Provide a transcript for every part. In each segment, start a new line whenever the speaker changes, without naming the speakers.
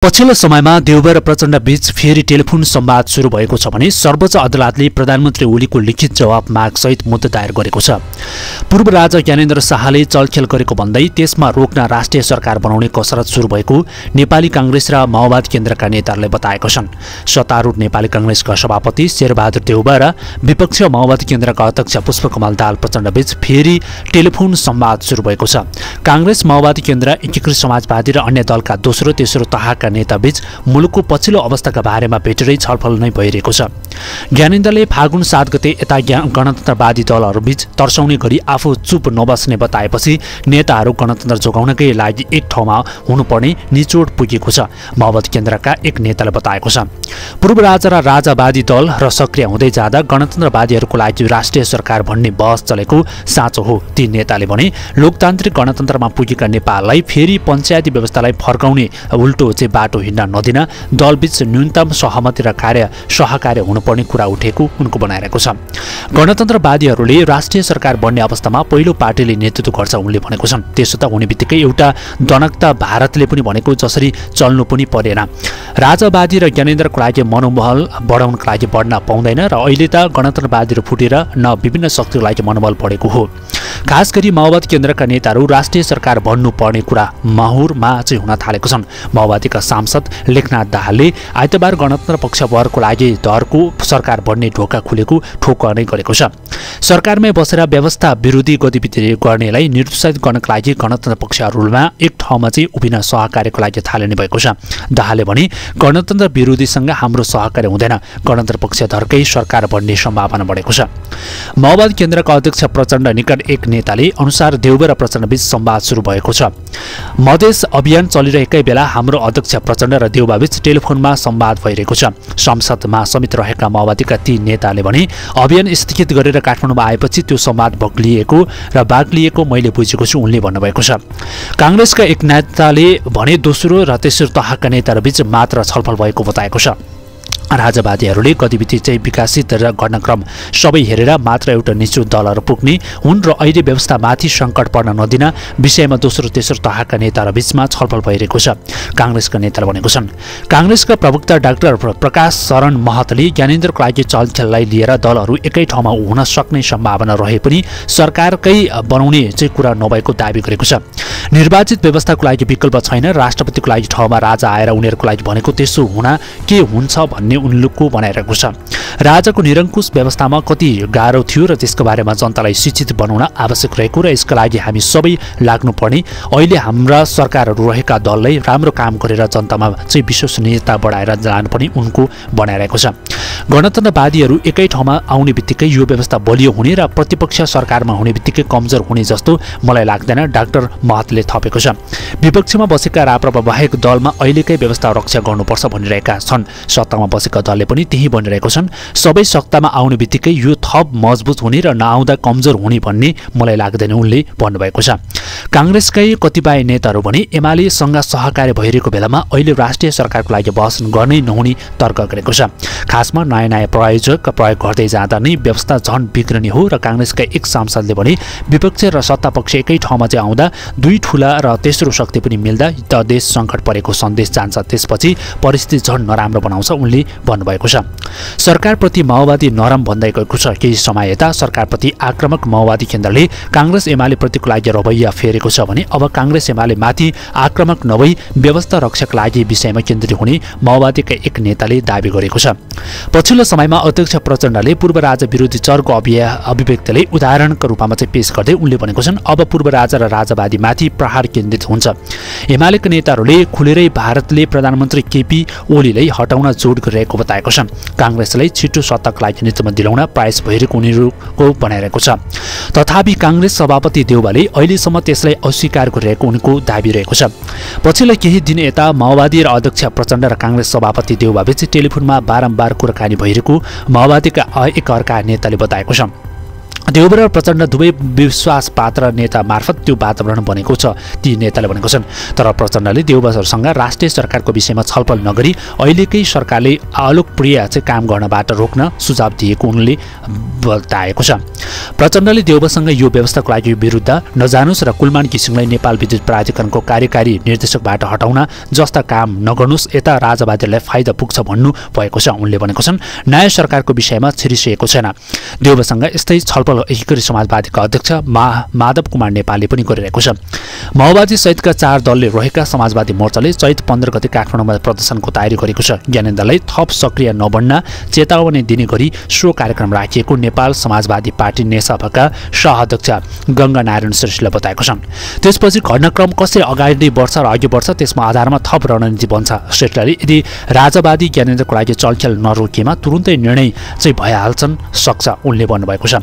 पछिल्लो समयमा देउबा र प्रचण्ड बीच फेरि टेलिफोन संवाद सुरु भएको छ भने सर्वोच्च अदालतले प्रधानमन्त्री ओलीको लिखित जवाब मागसहित मुद्दा दायर गरेको छ। पूर्व राजा ज्ञानेन्द्र शाहले चलखेल गरेको भन्दै त्यसमा रोक्न राष्ट्रिय सरकार बनाउने कसरत सुरु भएको नेपाली कांग्रेस र माओवादी केन्द्रका नेताहरूले बताएका छन्। सत्तारूढ नेपाली कांग्रेसका सभापति शेरबहादुर देउबा र विपक्षी माओवादी केन्द्रका अध्यक्ष पुष्पकमल दाहाल प्रचण्ड बीच फेरि टेलिफोन संवाद सुरु भएको छ। कांग्रेस माओवादी केन्द्र एकीकृत समाजवादी र अन्य दलका दोस्रो तेस्रो तहका नेताबीच मुलुकको पछिल्लो अवस्थाका बारेमा भेटेरै छलफल नै भइरहेको छ। ज्ञानेन्द्रले फागुन 7 गते यता गणतन्त्रवादी दलहरूबीच तर्साउने गरी आफू चुप नबस्ने बताएपछि नेताहरू गणतन्त्र जोगाउनकै लागि एक ठाउँमा हुनुपर्ने निचोड पुगेको छ। माओवादी केन्द्रका एक नेताले बताएको छ। पूर्व राजा र राजावादी दल र सक्रिय हुँदै जाँदा गणतन्त्रवादीहरूको लागि राष्ट्रिय सरकार भन्ने बहस चलेको साँचो हो। ती नेताले भने लोकतान्त्रिक गणतन्त्रमा पुगेका नेपाललाई फेरि पञ्चायती व्यवस्थालाई फर्काउने उल्टो चाहिँ बाटो हिँड्न नदिन दलबीच न्यूनतम सहमति र सहकार्य हुनुपर्ने कुरा उठेको उनको बनाइरहेको छ। गणतन्त्रवादीहरूले राष्ट्रिय सरकार बन्ने अवस्थामा पहिलो पार्टीले नेतृत्व गर्छ उनले भनेको छन्। त्यसो त हुने बित्तिकै एउटा दनकता भारतले पनि भनेको जसरी चल्नु पनि परेन। राजावादी र ज्ञानेन्द्रको लागि मनोबल बढाउनका लागि बढ्न पाउँदैन र अहिले त गणतन्त्रवादीहरू फुटेर न विभिन्न शक्तिको लागि मनोबल बढेको हो। खास गरी माओवादी केन्द्रका नेताहरू राष्ट्रिय सरकार बन्नुपर्ने कुरा माहुरमा चाहिँ हुन थालेको छन्। माओवादीका सांसद लेखनाथ दाहालले आइतबार गणतन्त्र पक्षवर्गको लागि दरको सरकार बन्ने ढोका खुलेको ठोक्का नै गरेको छ। सरकारमै बसेर व्यवस्था विरोधी गतिविधि गर्नेलाई निरुत्साहित गर्नका लागि गणतन्त्र पक्षहरूमा एक ठाउँमा चाहिँ उभिन सहकार्यको लागि थालनी भएको छ। दाहालले भने गणतन्त्र विरोधीसँग हाम्रो सहकार्य हुँदैन, गणतन्त्र पक्षधरकै सरकार बन्ने सम्भावना बढेको छ। माओवादी केन्द्रका अध्यक्ष प्रचण्ड निकट एक नेताले अनुसार देउबा र प्रचण्डबीच संवाद सुरु भएको छ। मधेस अभियान चलिरहेकै बेला हाम्रो अध्यक्ष प्रचण्ड र देउबाबीच टेलिफोनमा संवाद भइरहेको छ। संसदमा समेत रहेका माओवादीका ती नेताले भने अभियान स्थगित गरेर काठमाडौँमा आएपछि त्यो संवाद बाक्लिएको मैले बुझेको छु उनले भन्नुभएको छ। कांग्रेसका एक नेताले भने दोस्रो र तेस्रो तहका नेताहरूबीच मात्र छलफल भएको बताएको छ। राजावादीहरूले गतिविधि चाहिँ विकासित र घटनाक्रम सबै हेरेर मात्र एउटा निश्चित दलहरू पुग्ने हुन् र अहिले व्यवस्थामाथि सङ्कट पर्न नदिन विषयमा दोस्रो तेस्रो तहका नेताहरूबीचमा छलफल भइरहेको छ। कांग्रेसका नेताले भनेको छन्। कांग्रेसका प्रवक्ता डाक्टर प्रकाश शरण महतले ज्ञानेन्द्रको लागि चलखेललाई लिएर दलहरू एकै ठाउँमा हुन सक्ने सम्भावना रहे पनि सरकारकै बनाउने चाहिँ कुरा नभएको दावी गरेको छ। निर्वाचित व्यवस्थाको लागि विकल्प छैन, राष्ट्रपतिको लागि ठाउँमा राजा आएर उनीहरूको लागि भनेको त्यसो हुन के हुन्छ भन्ने उनले बनाइरहेको छ। राजाको निरङ्कुश व्यवस्थामा कति गाह्रो थियो र त्यसको बारेमा जनतालाई शिक्षित बनाउन आवश्यक रहेको र यसका लागि हामी सबै लाग्नुपर्ने। अहिले हाम्रा सरकारहरू रहेका दललाई राम्रो काम गरेर जनतामा चाहिँ विश्वसनीयता बढाएर जानुपर्ने उनको बनाइरहेको छ। गणतन्त्रवादीहरू एकै ठाउँमा आउने बित्तिकै यो व्यवस्था बलियो हुने र प्रतिपक्ष सरकारमा हुने बित्तिकै कमजोर हुने जस्तो मलाई लाग्दैन, डाक्टर महतले थपेको छ। विपक्षमा बसेका राप्रपा बाहेक दलमा अहिलेकै व्यवस्था रक्षा गर्नुपर्छ भनिरहेका छन्। सत्तामा बसेका दलले पनि त्यही भनिरहेको छन्। सबै सत्तामा आउने बित्तिकै यो थप मजबुत हुने र नआउँदा कमजोर हुने भन्ने मलाई लाग्दैन उनले भन्नुभएको छ। कांग्रेसकै कतिपय नेताहरू भने एमालेसँग सहकार्य भइरहेको बेलामा अहिले राष्ट्रिय सरकारको लागि बहस गर्नै नहुने तर्क गरेको छ। खासमा नयाँ प्रयोजक प्रयोग गर्दै जाँदा नै व्यवस्था झन बिग्रने हो र कांग्रेसका एक सांसदले भने विपक्ष र सत्तापक्ष एकै ठाउँमा चाहिँ आउँदा दुई ठूला र तेस्रो शक्ति पनि मिल्दा त देश सङ्कट परेको सन्देश जान्छ, त्यसपछि परिस्थिति झन नराम्रो बनाउँछ उनले भन्नुभएको छ। सरकारप्रति माओवादी नरम भन्दै गएको छ। केही समय यता सरकारप्रति आक्रामक माओवादी केन्द्रले कांग्रेस एमाले प्रतिको लागि रवैया फेरेको छ भने अब कांग्रेस एमाले माथि आक्रामक नभई व्यवस्था रक्षाका लागि विषयमा केन्द्रित हुने माओवादीका एक नेताले दावी गरेको छ। पछिल्लो समयमा अध्यक्ष प्रचण्डले पूर्व राजा विरोधी चरको अभिव्यक्तिले उदाहरणको रूपमा चाहिँ पेश गर्दै उनले भनेको छन् अब पूर्व राजा र राजावादी माथि प्रहार केन्द्रित हुन्छ। एमालेका नेताहरूले खुलेरै भारतले प्रधानमन्त्री केपी ओलीलाई हटाउन जोड गरिरहेको बताएको छ। कांग्रेसलाई छिटो सत्ताको लागि नेतृत्व दिलाउन प्रयास भइरहेको उनीहरूको बनाइरहेको छ। तथापि कांग्रेस सभापति देउबाले अहिलेसम्म त्यसलाई अस्वीकार गरिरहेको उनको दाबी रहेको छ। पछिल्लो केही दिन यता माओवादी र अध्यक्ष प्रचण्ड र कांग्रेस सभापति देउबाबीच टेलिफोनमा बारम्बार कुराकानी भइरहेको माओवादीका एक अर्का नेताले बताएको छ। देउबा र प्रचण्ड दुवै विश्वासपात्र नेता मार्फत त्यो वातावरण बनेको छ, ती नेताले भनेको छन्। तर प्रचण्डले देउबासँग राष्ट्रिय सरकारको विषयमा छलफल नगरी अहिलेकै सरकारले अलोकप्रिय चाहिँ काम गर्नबाट रोक्न सुझाव दिएको उनले बताएको छ। प्रचण्डले देउबासँग यो व्यवस्थाको लागि विरुद्ध नजानुस् र कुलमान घिसिङलाई नेपाल विद्युत प्राधिकरणको कार्यकारी निर्देशकबाट हटाउन जस्ता काम नगर्नुस्, यता राजावादीलाई फाइदा पुग्छ भन्नु भएको छ। उनले भनेको छन् नयाँ सरकारको विषयमा छिरिसिएको छैन। देउबासँग यस्तै छलफल एकीकृत समाजवादीका अध्यक्ष माधव कुमार नेपालले पनि गरिरहेको छ। माओवादी सहितका 4 दलले रहेका समाजवादी मोर्चाले चैत 15 गते काठमाडौँमा प्रदर्शनको तयारी गरेको छ। ज्ञानेन्द्रलाई थप सक्रिय नबन्न चेतावनी दिने गरी सो कार्यक्रम राखिएको नेपाल समाजवादी पार्टी नेसभाका सहअध्यक्ष गङ्गा नारायण श्रेष्ठले बताएको छन्। त्यसपछि घटनाक्रम कसरी अगाडि बढ्छ र अघि बढ्छ त्यसमा आधारमा थप रणनीति बन्छ। श्रेष्ठले यदि राजावादी ज्ञानेन्द्रको लागि चलखेल नरोकिएमा तुरुन्तै निर्णय चाहिँ भइहाल्छन् सक्छ उनले भन्नुभएको छ।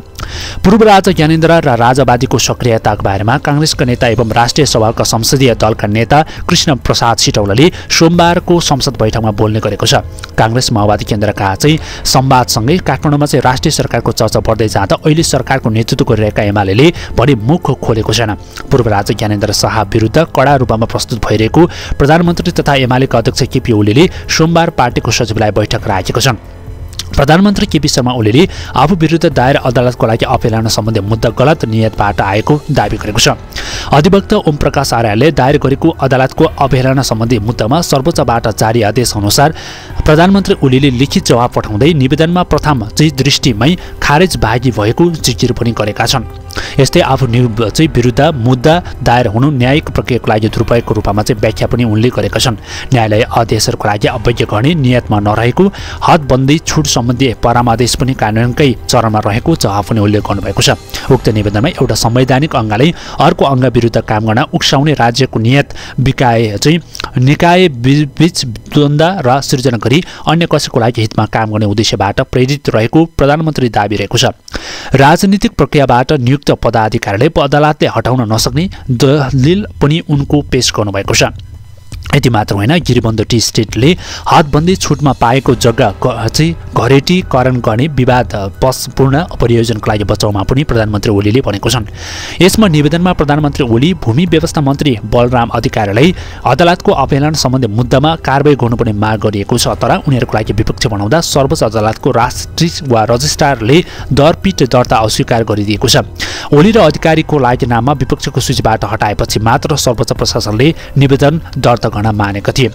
पूर्व राजा ज्ञानेन्द्र र राजावादीको सक्रियताको बारेमा काङ्ग्रेसका नेता एवं राष्ट्रिय सभाका संसदीय दलका नेता कृष्ण प्रसाद सिटौलाले सोमबारको संसद बैठकमा बोल्ने गरेको छ। काङ्ग्रेस माओवादी केन्द्रका चाहिँ संवादसँगै काठमाडौँमा चाहिँ राष्ट्रिय सरकारको चर्चा बढ्दै जाँदा अहिले सरकारको नेतृत्व गरिरहेका एमाले भने मुख खोलेको छैन। पूर्व राजा ज्ञानेन्द्र शाह विरुद्ध कडा रूपमा प्रस्तुत भइरहेको प्रधानमन्त्री तथा एमालेका अध्यक्ष केपी ओलीले सोमबार पार्टीको सचिवालय बैठक राखेको छन्। प्रधानमन्त्री केपी शर्मा ओलीले आफू विरुद्ध दायर अदालतको लागि अपिल गर्न सम्बन्धी मुद्दा गलत नियतबाट आएको दावी गरेको छ। अधिवक्ता ओम प्रकाश आर्यले दायर गरेको अदालतको अवहेलना सम्बन्धी मुद्दामा सर्वोच्चबाट जारी आदेश अनुसार प्रधानमन्त्री ओलीले लिखित जवाब पठाउँदै निवेदनमा प्रथम चाहिँ दृष्टिमै खारेज भागी भएको जिकिर पनि गरेका छन्। यस्तै आफू चाहिँ विरुद्ध मुद्दा दायर हुनु न्यायिक प्रक्रियाको लागि दुरुपयोगको रूपमा चाहिँ व्याख्या पनि उनले गरेका छन्। न्यायालय आदेशहरूको लागि अवज्ञा गर्ने नियतमा नरहेको हदबन्दी छुट सम्बन्धी परामर्श पनि कानुनकै चरणमा रहेको जवाफ पनि उल्लेख गर्नुभएको छ। उक्त निवेदनमा एउटा संवैधानिक अङ्गले अर्को अङ्ग विरुद्ध काम गर्न उक्साउने राज्यको निकाय बीच द्वन्द्व र सृजना गरी अन्य कसैको लागि हितमा काम गर्ने उद्देश्यबाट प्रेरित रहेको प्रधानमन्त्री दाबी रहेको छ। राजनीतिक प्रक्रियाबाट नियुक्त पदाधिकारीले अदालतले हटाउन नसक्ने दलिल पनि उनको पेश गर्नुभएको छ। यति मात्र होइन, गिरिबन्धु टी स्टेटले हदबन्दी छुटमा पाएको जग्गा चाहिँ घरेटीकरण गर्ने विवादपूर्ण परियोजनाको लागि बचाउमा पनि प्रधानमन्त्री ओलीले भनेको छन्। यसमा निवेदनमा प्रधानमन्त्री ओली भूमि व्यवस्था मन्त्री बलराम अधिकारीलाई अदालतको अवहेलना सम्बन्धी मुद्दामा कारबाही गर्नुपर्ने माग गरिएको छ। तर उनीहरूको लागि विपक्ष बनाउँदा सर्वोच्च अदालतको राष्ट्रिय वा रजिस्ट्रारले दरपीठ दर्ता अस्वीकार गरिदिएको छ। ओली र अधिकारीको लागि नाममा विपक्षको सूचीबाट हटाएपछि मात्र सर्वोच्च प्रशासनले निवेदन दर्ता गर्न मानेका थिए।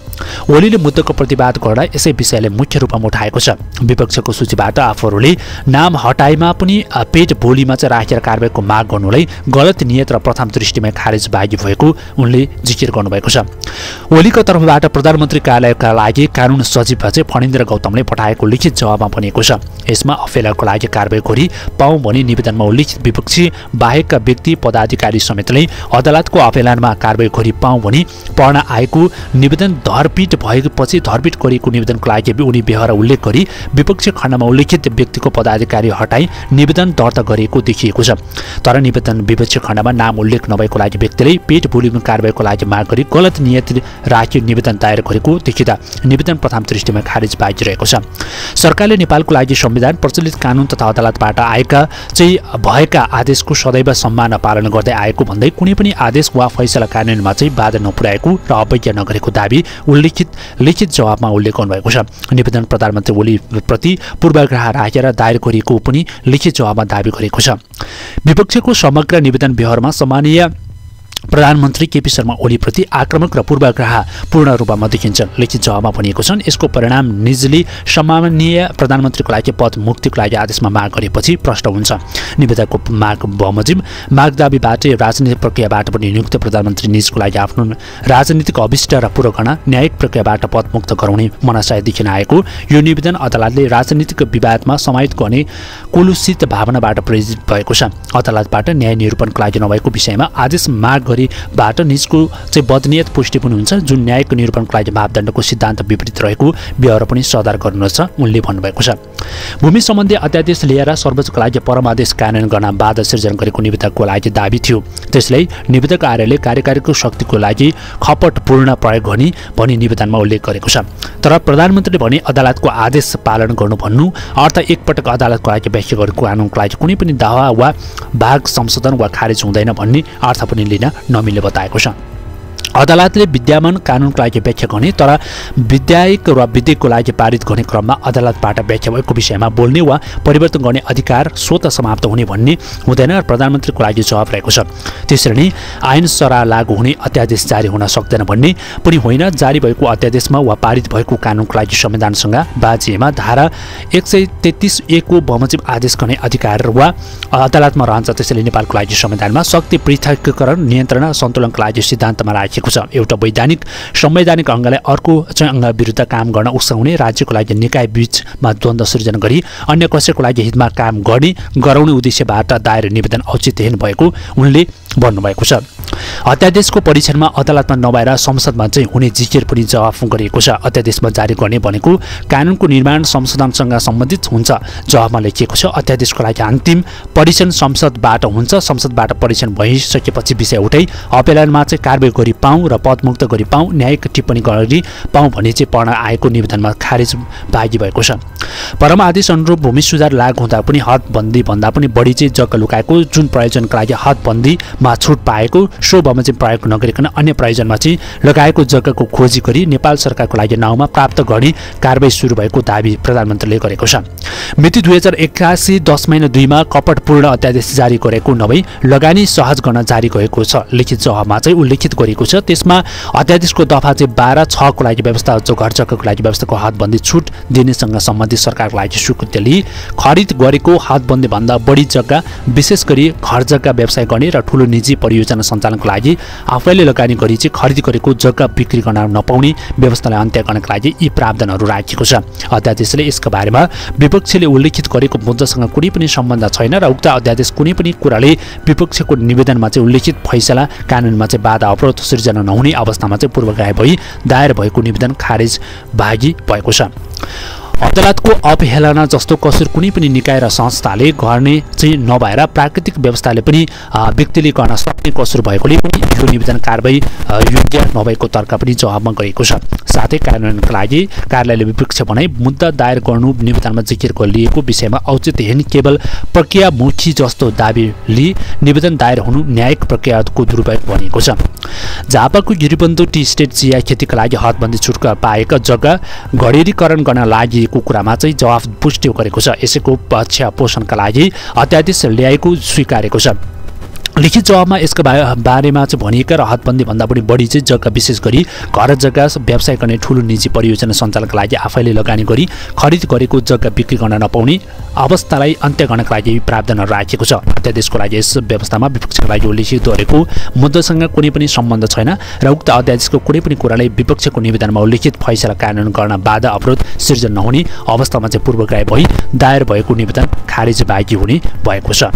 ओलीले मुद्दाको प्रतिवाद गर्दा यसै विषयले मुख्य रूपमा उठाएको छ। विपक्षको सूचीबाट आफूहरूले नाम हटाएमा पनि पेट भोलिमा चाहिँ राखेर कारबाहीको माग गर्नुलाई गलत नियत र प्रथम दृष्टिमा खारेज भागी भएको उनले जिकिर गर्नुभएको छ। ओलीको तर्फबाट प्रधानमन्त्री कार्यालयका लागि कानुन सचिव चाहिँ फणेन्द्र गौतमले पठाएको लिखित जवाबमा भनिएको छ। यसमा अफेलाको लागि कारबाही गरी पाऊँ भनी निवेदनमा उल्लेखित विपक्षी बाहेकका व्यक्ति पदाधिकारी समेतले अदालतको अफेलानमा कारबाही गरी पाऊँ भनी पढ्न आएको निवेदन धरपीठ भएपछि धरपीठ गरिएको निवेदनको लागि उनी व्यवहार उल्लेख गरी विपक्षी खण्डमा उल्लेखित व्यक्तिको पदाधिकारी हटाई निवेदन दर्ता गरिएको देखिएको छ। तर निवेदन विपक्षी खण्डमा नाम उल्लेख नभएको लागि व्यक्तिले पेट भोलिमा कारबाहीको लागि माग गरी गलत नियत राखी निवेदन दायर गरेको देखिँदा निवेदन प्रथम दृष्टिमा खारेज पाइरहेको छ। सरकारले नेपालको लागि संविधान, प्रचलित कानुन तथा अदालतबाट भएका आदेशको सदैव सम्मान पालन गर्दै आएको भन्दै कुनै पनि आदेश वा फैसला कानुनमा बाधा नपुर्याएको र अवज्ञा नगरेको दाबी लिखित जवाबमा उल्लेख गर्नुभएको छ। निवेदन प्रधानमन्त्री ओली प्रति पूर्वाग्रह राखेर दायर गरिएको पनि लिखित जवाबमा दाबी गरेको छ। विपक्षको समग्र निवेदन व्यवहारमा सम्मानीय प्रधानमन्त्री केपी शर्मा ओलीप्रति आक्रामक र पूर्वाग्रहपूर्ण रूपमा देखिन्छ। लिखित जवाबमा भनिएको छन् यसको परिणाम निजले सम्माननीय प्रधानमन्त्रीको लागि पद मुक्तिको लागि आदेशमा माग गरेपछि प्रश्न हुन्छ। निवेदकको माग बमोजिम माग दाबीबाट राजनीतिक प्रक्रियाबाट पनि नियुक्त प्रधानमन्त्री निजको लागि आफ्नो राजनीतिक अभिष्ट र पूरा गर्न न्यायिक प्रक्रियाबाट पदमुक्त गराउने मनसाय देखिन आएको यो निवेदन अदालतले राजनीतिक विवादमा समाहित गर्ने कुलुषित भावनाबाट प्रेरित भएको छ। अदालतबाट न्याय निरूपणको लागि नभएको विषयमा आदेश माग गरिबाट निजको चाहिँ बदनियत पुष्टि पनि हुन्छ, जुन न्यायिक निरूपणको लागि मापदण्डको सिद्धान्त विपरीत रहेको व्यवहार पनि सुधार गर्नुपर्छ उनले भन्नुभएको छ। भूमि सम्बन्धी अध्यादेश लिएर सर्वोच्चको लागि परमादेश कार्यान्वयन गर्न बाधा सिर्जना गरेको निवेदकको लागि दाबी थियो। त्यसलाई निवेदक कार्यालयले कार्यकारीको शक्तिको लागि खपतपूर्ण प्रयोग गर्ने भनी निवेदनमा उल्लेख गरेको छ। तर प्रधानमन्त्रीले भने अदालतको आदेश पालन गर्नु भन्नु अर्थ एकपटक अदालतको लागि व्याख्या गरेको कानुनको लागि कुनै पनि दावा वा भाग संशोधन वा खारेज हुँदैन भन्ने अर्थ पनि लिन नमिल्ने बताएको छ। अदालतले विद्यमान कानुनको लागि व्याख्या गर्ने तर विधायक वा विधेयकको लागि पारित गर्ने क्रममा अदालतबाट व्याख्या भएको विषयमा बोल्ने वा परिवर्तन गर्ने अधिकार स्वतः समाप्त हुने भन्ने हुँदैन र प्रधानमन्त्रीको लागि जवाब रहेको छ। त्यसरी नै आइन सरा लागू हुने अध्यादेश जारी हुन सक्दैन भन्ने पनि होइन। जारी भएको अध्यादेशमा वा पारित भएको कानुनको लागि संविधानसँग बाजिएमा धारा 133A को बमोजिम आदेश गर्ने अधिकार वा अदालतमा रहन्छ। त्यसैले नेपालको लागि संविधानमा शक्ति पृथकीकरण नियन्त्रण सन्तुलनको लागि सिद्धान्तमा राखिएको छ। एउटा वैधानिक संवैधानिक अङ्गलाई अर्को चाहिँ अङ्ग विरुद्ध काम गर्न उक्साउने, राज्यको लागि निकाय बीचमा द्वन्द्व सृजना गरी अन्य कसैको लागि हितमा काम गराउने उद्देश्यबाट दायर निवेदन औचित्यहीन भएको उनले भन्नुभएको छ। अध्यादेशको परीक्षणमा अदालतमा नभएर संसदमा चाहिँ हुने जिकिर पनि जवाफ गरिएको छ। अध्यादेशमा जारी गर्ने भनेको कानुनको निर्माण संशोधनसँग सम्बन्धित हुन्छ। जवाफमा लेखिएको छ अध्यादेशको लागि अन्तिम परीक्षण संसदबाट हुन्छ। संसदबाट परीक्षण भइसकेपछि विषय उठाइ अपेलनमा चाहिँ कारबाही गरी पाऊँ र पदमुक्त गरी पाऊँ, न्यायिक टिप्पणी गरी पाऊँ भनी चाहिँ पढ्न आएको निवेदनमा खारेज भागी भएको छ। परम आदेश अनुरूप भूमि सुधार लागू हुँदा पनि हदबन्दी भन्दा पनि बढी चाहिँ जग्गा लुकाएको, जुन प्रयोजनका लागि हदबन्दीमा छुट पाएको सो बमोजिम प्रयोग नगरिकन अन्य प्रयोजनमा चाहिँ लगाएको जग्गाको खोजी गरी नेपाल सरकारको लागि नाउँमा प्राप्त गर्ने कारबाही सुरु भएको दाबी प्रधानमन्त्रीले गरेको छ। मिति 2081 10 महिना 2 मा कपटपूर्ण अध्यादेश जारी गरेको नभई लगानी सहज गर्न जारी गरेको छ। लिखित जवाबमा चाहिँ उल्लेखित गरेको छ। त्यसमा अध्यादेशको दफा चाहिँ 12(6) को लागि व्यवस्था जो घर जग्गाको लागि व्यवस्थाको हदबन्दी छुट दिनेसँग सम्बन्धित सरकारको लागि स्वीकृति लिई खरिद गरेको हदबन्दी भन्दा बढी जग्गा विशेष गरी घर जग्गा व्यवसाय गर्ने र ठूलो निजी परियोजना सञ्चालनको लागि आफैले लगानी गरी चाहिँ खरिद गरेको जग्गा बिक्री गर्न नपाउने व्यवस्थालाई अन्त्य गर्नका लागि यी प्रावधानहरू राखिएको छ। अध्यादेशले यसका बारेमा विपक्षले उल्लेखित गरेको मुद्दासँग कुनै पनि सम्बन्ध छैन र उक्त अध्यादेश कुनै पनि कुराले विपक्षको निवेदनमा चाहिँ उल्लेखित फैसला कानुनमा चाहिँ बाधा अवरोध सिर्जना नहुने अवस्थामा चाहिँ पूर्वग्रह भई दायर भएको निवेदन खारेज भागी भएको छ। अदालतको अवहेलना जस्तो कसुर कुनै पनि निकाय र संस्थाले गर्ने चाहिँ नभएर प्राकृतिक व्यवस्थाले पनि व्यक्तिले गर्न सक्ने कसुर भएकोले पनि यो निवेदन कारबाही योग्य नभएको तर्क पनि जवाबमा गएको छ। साथै कार्यान्वयनका लागि कार्यालयले विपक्ष बनाई मुद्दा दायर गर्नु निवेदनमा जिकिर गरिएको विषयमा औचित्यहीन केवल प्रक्रियामुखी जस्तो दाबी लिई निवेदन दायर हुनु न्यायिक प्रक्रियाको दुरुपयोग भनिएको छ। झापाको गिरिबन्धु टी स्टेट चिया खेतीका लागि हदबन्दी छुट पाएका जग्गा गडेरीकरण गर्न लागि कुरामा चाहिँ जवाफ पुष्टि गरेको छ। यसैको पक्ष पोषणका लागि अध्यादेश ल्याएको स्वीकारेको छ। लिखित जवाबमा यसका बारेमा चाहिँ भनिएका र हदबन्दी भन्दा पनि बढी चाहिँ जग्गा विशेष गरी घर जग्गा व्यवसाय गर्ने ठूलो निजी परियोजना सञ्चालनका लागि आफैले लगानी गरी खरिद गरेको जग्गा बिक्री गर्न नपाउने अवस्थालाई अन्त्य गर्नका लागि प्रावधानहरू राखिएको छ। अध्यादेशको लागि यस व्यवस्थामा विपक्षका लागि उल्लेखित गरेको मुद्दासँग कुनै पनि सम्बन्ध छैन र उक्त अध्यादेशको कुनै पनि कुराले विपक्षको निवेदनमा उल्लेखित फैसला कानुन गर्न बाधा अवरोध सिर्जना नहुने अवस्थामा चाहिँ पूर्वग्रह भई दायर भएको निवेदन खारेज भागी हुने भएको छ।